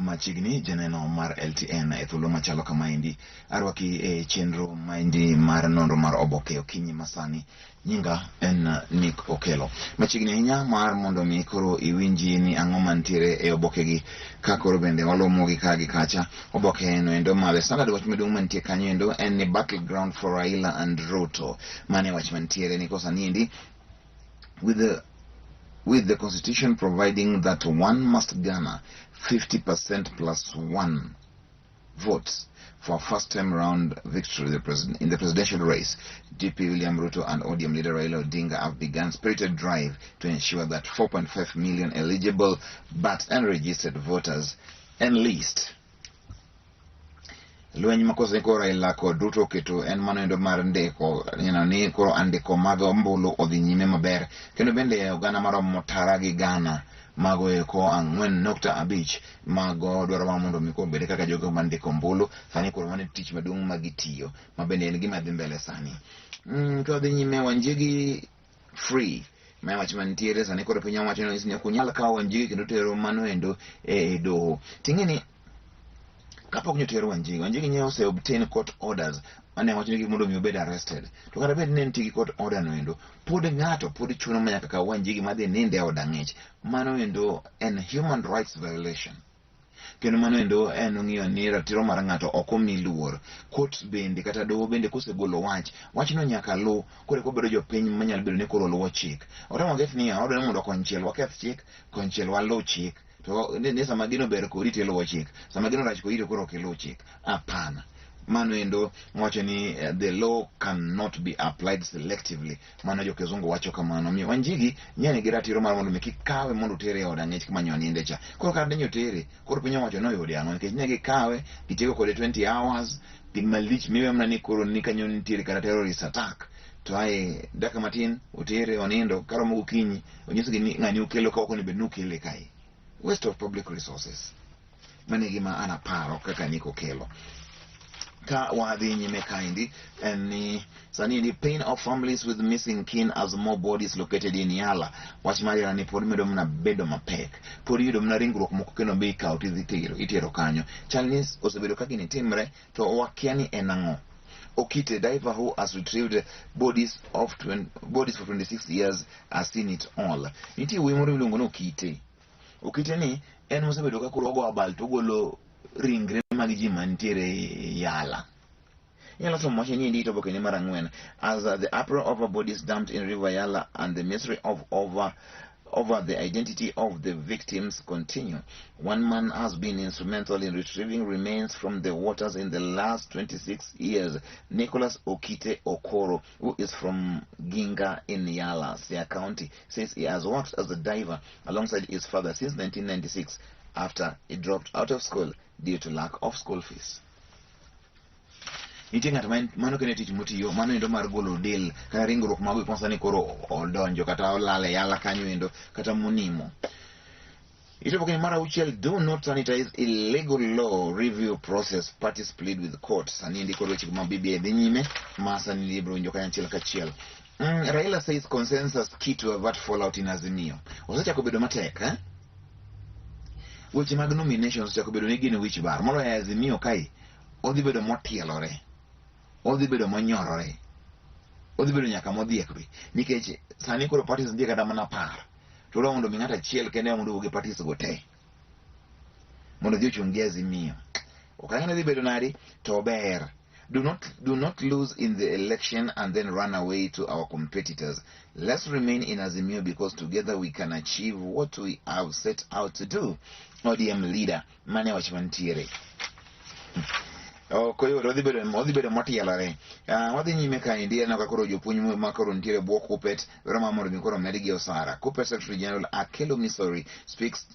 Machiegni janeno mar LTN e thuolo machalo kamaendi arwaki e chenro maendi mar nonro mar oboke okinyi masani. Nyinga en Nick Okelo. Machiegni ahinya mar mondo mi koro iwinji ni ang'o mantiere e obokegi ka koro bende walomogi ka gi kacha. Oboke eno endo ma The Standard wach maduong' mantie kanyo endo en ni battleground for Raila and Ruto. Mane wach mantiere ni kosa niendi with the constitution providing that one must garner 50% plus one votes for first time round victory in the presidential race. DP William Ruto and ODM leader Raila Odinga have begun spirited drive to ensure that 4.5 million eligible but unregistered voters enlist. Lweny ma koso koro Raila kod Ruto oketo en mano endo mar ndiko ni koro andiko mag ombulu odhi nyime maber kendo bende oganda maromo tara gi gana mago eko 4.5 mago dwaro mar mondo mi koro obed kaka jogo mandiko ombulu. Sani koro mano e tich maduong' ma gitiyo ma bende en gima dhi mbele sani. Ka wadhi nyime, Wanjigi free ma wach mantiere sani koro piny owacho ni ok unyal kawo Wanjigi kendo tero mano endo e doho. Ting'e ni kapok nyoter Wanjigi, Wanjigi nye ose obtain court orders mane wacho ni mondo mi obed arrested. To kata bed ni nitie gi court order no endo, pod ng'ato pod chuno ma nyaka kaw Wanjigi madhi ninde e od ang'ech. Mano endo en human rights violation. Kendo mano endo en ng'iyo ni ratiro mar ng'ato ok omi luor. Court bende kata doho bende kosegolo wach, wachno nyaka luw koro eka wabedo jopiny manyalo bedo ni koro luwo chik. Otemo waket niya, wadwaro ni mondo konchiel waketh chik, konchiel waluw chik. To ni sama gino ber kodi to iluwo chik, sama gino rach kodi to koro ok iluw chik. Hapana. Mano endo wacho ni the law cannot be applied selectively. Mano jo kizungu wacho kamano. Omiyo Wanjigi nye nigi ratiro mar mondo mi kik kawe mondo otere e od ang'ech kuma nyo ninde cha. Koro kata ne otere, koro piny owacho noyude ang'o nikech ne gikawe, gitieko kode 20 hours, gima lich miwe mana ni koro ni kanyo nitiere kata terrorist attack. To ae dakika matin otere onindo karomo gokinyi onyisgi ni ng'ani ukelo ka ok onego bed ni ukele kae. Waste of public resources. Mano e gima an aparo kaka Nick Okelo. Ka wadhi nyime kaendi en ni sani endi pain of families with missing kin as more bodies located in Yala. Wach mar Yala ni pod medo mana bedo mapek. Pod iyudo mana ringruok moko kendo be ikawo tidhi tero itero kanyo. Chal ni osebedo ka gini timre to wakia ni en ang'o. Okite, diver who has retrieved bodies for 26 years, has seen it all. Nitie wuoyi moro miluongo ni Okite. Okite ni en mosebedo ka koro ogo abal to ogolo ringre mag ji mantiere Yala. Inyalo somo wach ni ndiko oboke ni mar 4. As the uproar over bodies dumped in River Yala and the mystery of over over the identity of the victims continue. One man has been instrumental in retrieving remains from the waters in the last 26 years. Nicholas Okite Okoro, who is from Ginga in Yala, Siaya County, says he has worked as a diver alongside his father since 1996 after he dropped out of school due to lack of school fees. Nitie ng'at ma mano kende tich motiyo mano endo mar golo del kata ringruok mago gik sani koro odonjo kata olal e yala kanyo endo kata monimo. Itopo kendo mar 6, do not sanitize illegal law review process, parties plead with court. Sani endi koro weche ma BBI dhi nyime ma sani ibiro winjo kanyachiel kachiel. Raila says consensus key to avert fallout in Azimio. Osechako bedo matek, eh? Weche mag nominations osechako bedo ni gin wich bar. Moloyo e Azimio kae, odhi bedo motielore. Odhi bedo monyorore. Odhi bedo nyaka modhiek be. Nikech sani koro parties nitie kata mana 10. To odwa mondo mi ng'ato achiel kende mondo owuog e parties go te. Mondo odhi ochung' gi Azimio. Ok ang'e ni dhi bedo nadi, to ber. Do not lose in the election and then run away to our competitors. Let's remain in Azimio because together we can achieve what we have set out to do. ODM leader, mane wach mantiere. Ok oyot, odhi bedo motielore. Wadhi nyime kaendi aneno ka koro jopuonj ma koro nitiere bwo KUPPET dwaro mar mondo mi koro medgi osara. KUPPET Secretary General Akelo Misori speaks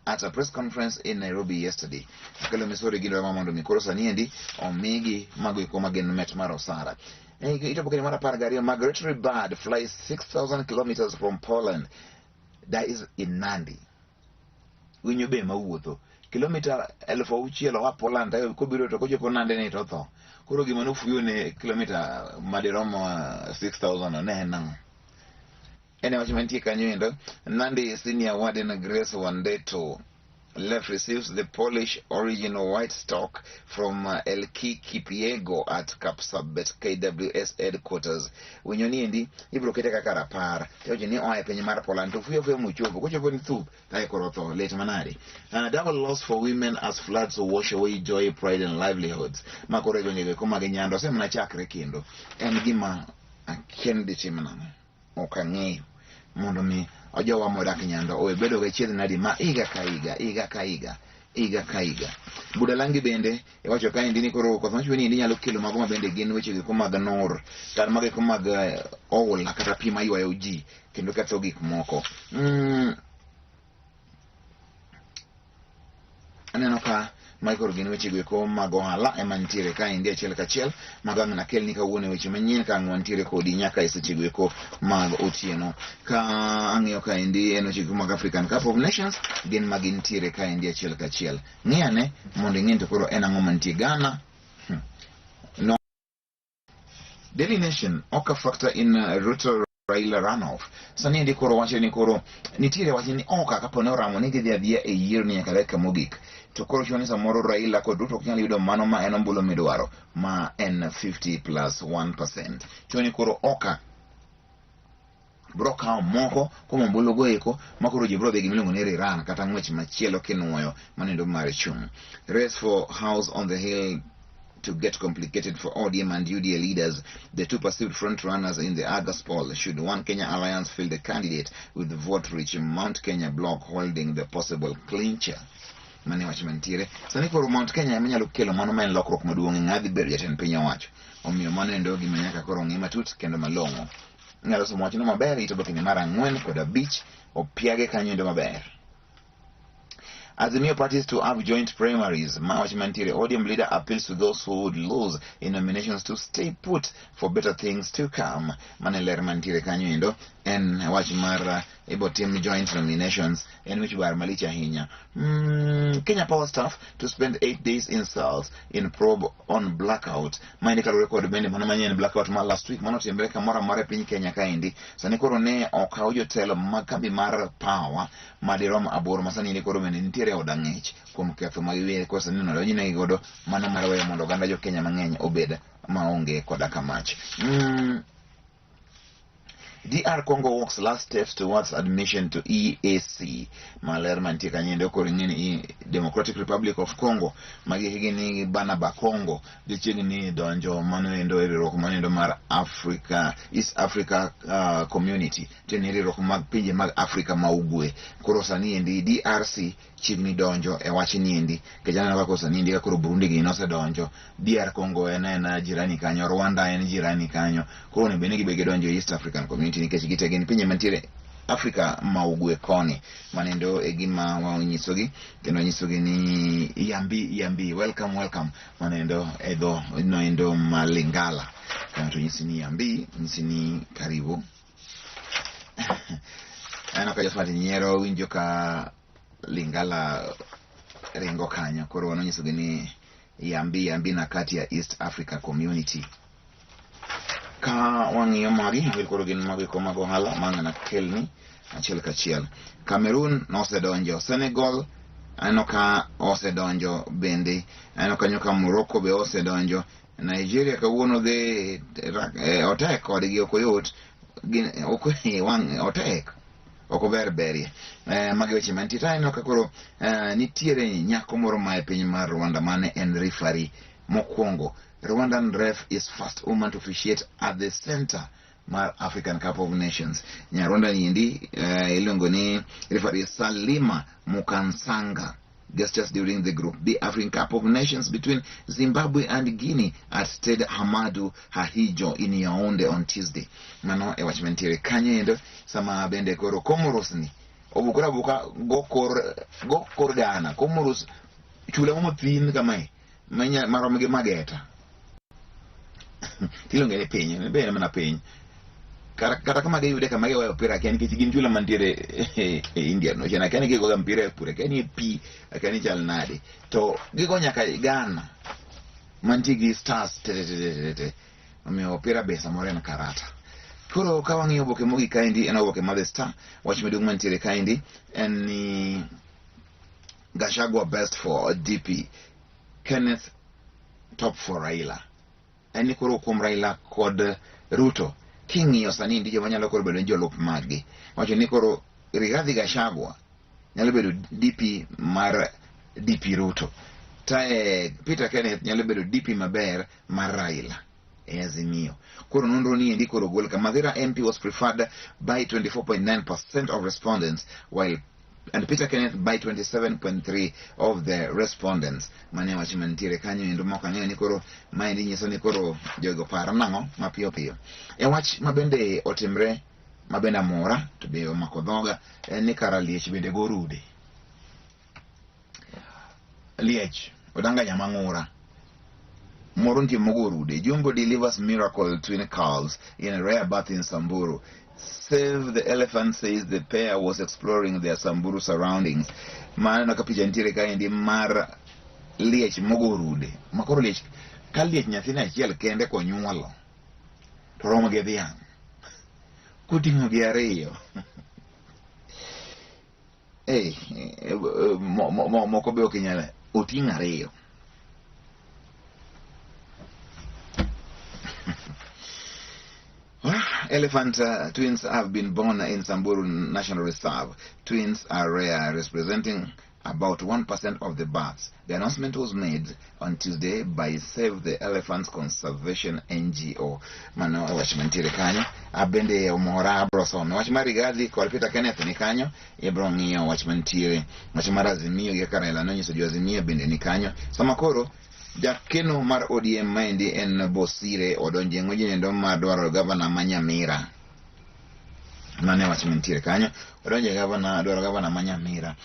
at a press conference in Nairobi yesterday. Akelo Misori gidwaro mar mondo mi koro sani endi omigi mago eko magin met mar osara. Itopo kendo mar 12, migratory bird flies 6,000 kilometers from Poland dies in Nandi. Winyo be mawuotho kilomita 6,000 oa Poland ayo kobiro to kochopo Nandi ni to otho. Koro gima nofuyo ne kilomita madirom 6,000 no ne en ang'o? En e wach mantie kanyo endo. Nandi Senior Warden Grace Wandeto Left receives the Polish origin white stock from Elki Kipyego at Kapsabet KWS headquarters. Winyo ni endi ibiro kete kaka rapar. Tiwacho ni oa e piny mar Poland to fuyo fuyo mochopo. Kochopo ni thup kae koro otho lit manade. Double loss for women as floods wash away joy, pride and livelihoods. Ma koro e gwenge go mag Nyando osemana chakre kendo. En gima akia ni ditim nang'o. Ok ang'eyo mondo mi ojowa modak Nyando owe bedo gi achiedh nadi ma higa ka higa, higa ka higa, higa ka higa. Budalangi bende iwacho kaendi ni koro koth machwe ni endi nyalo kelo mago ma bende gin weche giko mag nur kata mago eko mag oula kata pi maywayo ji kendo ketho gik moko. Aneno ka magi koro gin weche goeko mag ohala ema nitiere kaendi achiel kachiel mag ang' nakelni kawuono e weche manyien ka ang' wantiere kodi nyaka e seche goeko mag otieno. Ka ang'iyo kaendi en weche goeko mag African Cup of Nations gin ma gintiere kaendi achiel kachiel. Ng'i ane mondo ing'e ni to koro en ang'o mantie Ghana. No. Daily Nation Oka factor in Ruto Raila runoff. Sani endi koro wacho ni koro nitiere wach ni Oka kapo ne oramo ni gidhi adhiya e yiero ni nyaka dakika mogik. To koro chuno ni samoro Raila kod Ruto ok nyal yudo mano ma en ombulu midwaro ma en 50 plus 1%. Chuno ni koro Oka bro kawo moko kuom ombulu go eko ma koro ji bro dhi gi miluongo ni rerun kata ng'wech machielo kinuoyo manendo mar chung'. Race for house on the hill to get complicated for ODM and UDA leaders, the two perceived front-runners in the August poll, should One Kenya Alliance field a candidate with vote-rich Mount Kenya bloc holding the possible clincher. Mane wach mantiere. Sani koro Mount Kenya ema nyalo kelo mano ma en lokruok maduong' e ng'a dhi bedo jatend piny owacho. Omiyo mano endo gima nyaka koro ng'i matut kendo malong'o. Inyalo somo wachno maber ito bokene mar 4 kod 5 opiage kanyo endo maber. Azimio parties to have joint primaries. Ma wach mantiere ODM leader appeals to those who would lose in nominations to stay put for better things to come. Mane ler mantiere kanyo endo en wach mar ibo tim joint nominations en wich bar malich ahinya. Kenya Power staff to spend 8 days in cells in probe on blackout. Maendi kaluwore kod bende mano manyien blackout ma last week mano timre kamoro amora e piny Kenya kaendi. Sani koro ne okaw jotelo mag kambi mar power madirom 8 ma sani koro bende nitiere e od ang'ech kuom ketho ma giwere koro sani nodonjnegi godo mano mar weyo mondo oganda jo Kenya mang'eny obed maonge koda ka mach. DR Congo walks last steps towards admission to EAC. Maler mantie kanyo endo koro ing'e ni Democratic Republic of Congo magi eki gin ni bana ba Congo gichiegni donjo mano endo e riwruok mano endo mar Africa East Africa Community tiende ni riwruok mag pinje mag Afrika ma ugwe. Koro sani endi DRC chiegni donjo e wach ni endi nikech aneno kaka sani endi ka koro Burundi gini nosedonjo, DR Congo en aena jirani kanyo, Rwanda en jirani kanyo. Koro onego bed ni gibe gidonjo e East African Community nikech gite gin pinje mantiere Afrika ma ugwe koni. Manendo e gima wanyisogi kendo wanyisogi ni yambi yambi, welcome welcome. Manendo e dho noendo ma Lingala. Kendo to nyisi ni yambi, nyisi ni karibu. Aneno ka Josephat nyiero winjo ka Lingala ringo kanyo. Koro wanonyisogi ni yambi yambi na kati ya East Africa Community. Ka wang'iyo magi, magi koro gin mago eko mag ohala ma ng'ana kelni achiel kachiel. Cameroon nosedonjo, Senegal aneno ka osedonjo bende, aneno kanyo ka Morocco be osedonjo, Nigeria kawuono dhi otek kodgi ok oyot, gin ok wang' otek ok ober berie. Magi weche mantie. To aneno ka koro nitiere nyako moro ma e piny mar Rwanda mane en referee mokwongo. Rwandan ref is first woman to officiate at the center mar African Cup of Nations. Nyarwanda niendi iluongo ni referee Salima Mukansanga. Gestures during the Group B African Cup of Nations between Zimbabwe and Guinea at Stade Hamadou Ahidjo in Yaounde on Tuesday. Mano e wach mantiere kanyo endo sama bende koro Comoros ni obukore abuka go kor Ghana. Comoros chula mo mathin kamae marom gi mageta. Tiluonge ni piny, be en mana piny. Kata kama giyude kama gigoyo mpira akia nikech gin chula mantiere e India no. Akia ni gigoga mpira e pur, akia ni e pi, akia ni chal nade. To gigo nyaka Ghana mantie gi stars te te te te te. Omiyo opira be samoro en karata. Koro ka wang'iyo oboke mogik kaendi en oboke mar The Star. Wach maduong' mantiere kaendi en ni Gachagua best for DP, Kenneth top for Raila. En ni koro kuom Raila kod Ruto, king'iyo sani ndi joma nyalo koro bedo ni jolup maggi. Wacho ni koro Rigathi Gachagua nyalo bedo DP mar DP Ruto. Tae Peter Kenneth nyalo bedo DP maber mar Raila e Azimio. Koro nonro ni endi koro gol ka Mathira MP was preferred by 24.9% of respondents while and Peter Kenneth by 27.3 of the respondents. Mane wach mantiere kanyo endo mok ang'eyo ni koro maendi nyiso ni koro jogo paro nang'o mapiyo piyo. E wach mabende otimre mabende amora to be omako dhoga en ni kara liech bende go rude. Liech odanga nyama ng'ura moro nitie mogo rude. Jumbo delivers miracle twin calves in a rare birth in Samburu. Save the Elephant says the pair was exploring their Samburu surroundings. Maneno ka picha nitiere kaendi mar liech mogo rude. Makoro liech ka liech nyathine achiel kende konyuolo to romo gi dhiang'. Koting'o gi ariyo. Eh, moko be ok inyal oting' ariyo. Elephant twins have been born in Samburu National Reserve. Twins are rare, representing about 1% of the births. The announcement was made on Tuesday by Save the Elephants Conservation NGO. Mano wach mantiere kanyo. Abende omora abro some. Wach mar Rigathi kod Peter Kenneth ni kanyo. Ibro ng'iyo wach mantiere. Wach mar Azimio gi kaka Raila nonyiso jo Azimio bende ni kanyo. Sama koro jakeno mar ODM maendi en Bosire odonjo e ng'wejno mar dwaro gavana ma Nyamira. Mano e wach mantiere kanyo. Odonjo e gavana, dwaro gavana ma Nyamira.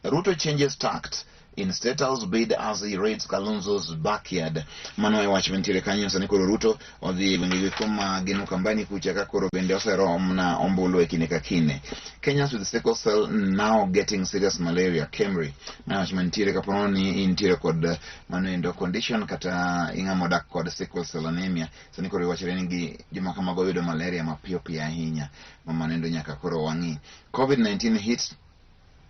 Ruto changes tact in State House bid as he raids Kalonzo's backyard. Mano e wach mantiere kanyo sani koro Ruto odhi e gwenge kuma gin Ukambani kucha ka koro bende oserom na ombulu e kinde ka kinde. Kenyans with sickle cell now getting serious malaria. Kemri. Mano wach mantiere kapo ni intiere kod mano endo condition kata ing'ama odak kod sickle cell anemia. Sani koro iwachore ni gi joma kamago yudo malaria mapiyo piyo ahinya. Ma mano endo nyaka koro wang'i. COVID-19 hit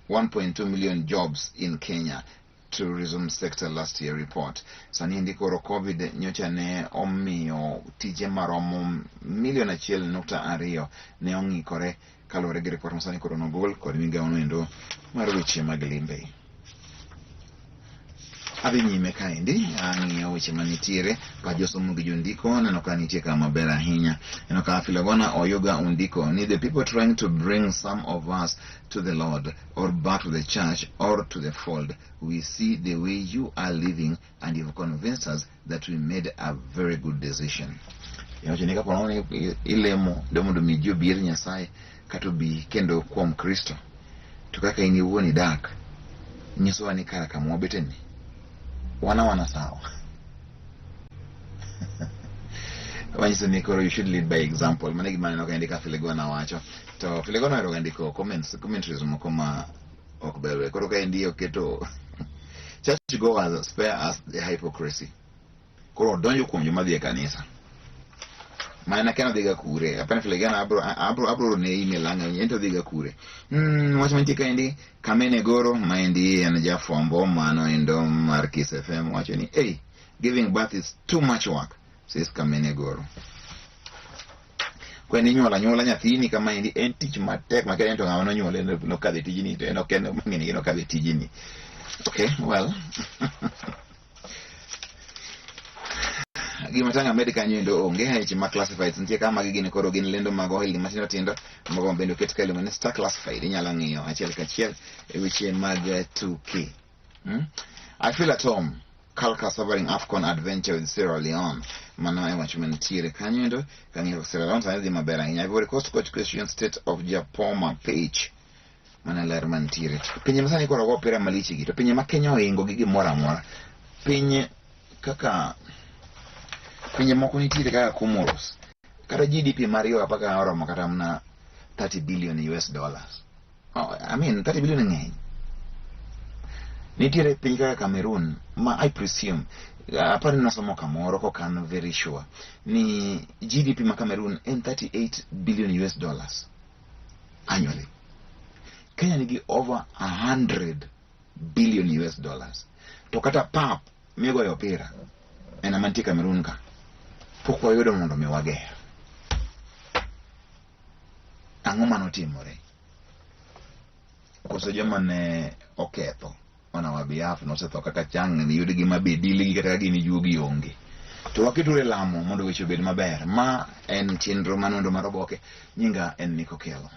1.2 million jobs in Kenya, tourism sector last year report. Sani endi koro COVID nyocha ne omiyo tije maromo milion 1.2 ne ong'ikore kaluwore gi report masani koro nogol kod migawo no endo mar weche mag limbe. Adhi nyime kaendi ang'iyo weche manitiere ka josomo gi jondiko aneno ka nitie kama maber ahinya. Aneno ka Filagona Oyuga undiko ni the people trying to bring some of us to the Lord or back to the church or to the fold. We see the way you are living and you've convinced us that we made a very good decision. Iwacho ni kapo ni ilemo do mondo mi ji obi ir Nyasaye kata obi kendo kuom Kristo to kaka in iwuon idak nyisowa ni kara kama wabeteni wana wana sawa. Wanyiso ni koro you should lead by example. Mano e gima aneno ka endi ka Filigona wacho. To Filigona ohero ga ndiko comments, commentaries moko ma ok ber. Koro ka endi oketo church goers spare us the hypocrisy. Koro odonjo kuom joma dhi e kanisa. Mana akia nodhiga kure. Apani Filigona abro ne email ang' en to odhiga kure. Wach mantie kaendi Kamene Goro maendi en jafwambo mano endo mar Kiss FM wacho ni hey, giving birth is too much work, says Kamene Goro. Kwen inyuolo anyuola nyathini kama endi en tich matek ma kendo to ng'ama nonyuole nokadho e tijni to en ok en mang'eni gi nokadho e tijni. Okay, well. Gima tang' amed kanyo endo onge weche ma classifieds nitie ka magi gin koro gin lendo mag ohelni matindo tindo mago bende oket ka iluongo ni Star Classified inyalo ng'iyo achiel kachiel e weche mag tuke. I feel at home. Kalka suffering AFCON adventure with Sierra Leone. Mano e wach mantiere kanyo endo kang'iyo Sierra Leone sani dhi maber ahinya. Ivory Coast coach question state of Japoma page. Mano e ler mantiere. Pinje masani koro go opira malich gi to pinje ma Kenya ohingo gi gimoro amora. Piny kaka pinje moko nitiere kaka Comoros. Kata GDP mar yo apaka oromo kata mana 30 billion US dollars. Oh, I mean 30 billion ng'eny. Nitiere piny kaka Cameroon ma I presume aparo ni nasomo kamoro kok an very sure ni GDP ma Cameroon en 38 billion US dollars annually. Kenya nigi over 100 billion US dollars. To kata pap migoyo opira en mantie Cameroon ka pok wayudo mondo mi wager. Ang'o manotimore? Koso joma ne oketho on our behalf nosetho kaka chang' ni yud gima be dilgi kata ka gin juogi onge. To waketure lamo mondo weche obed maber. Ma en chenro manoendo mar oboke. Nyinga en Nico Kelo.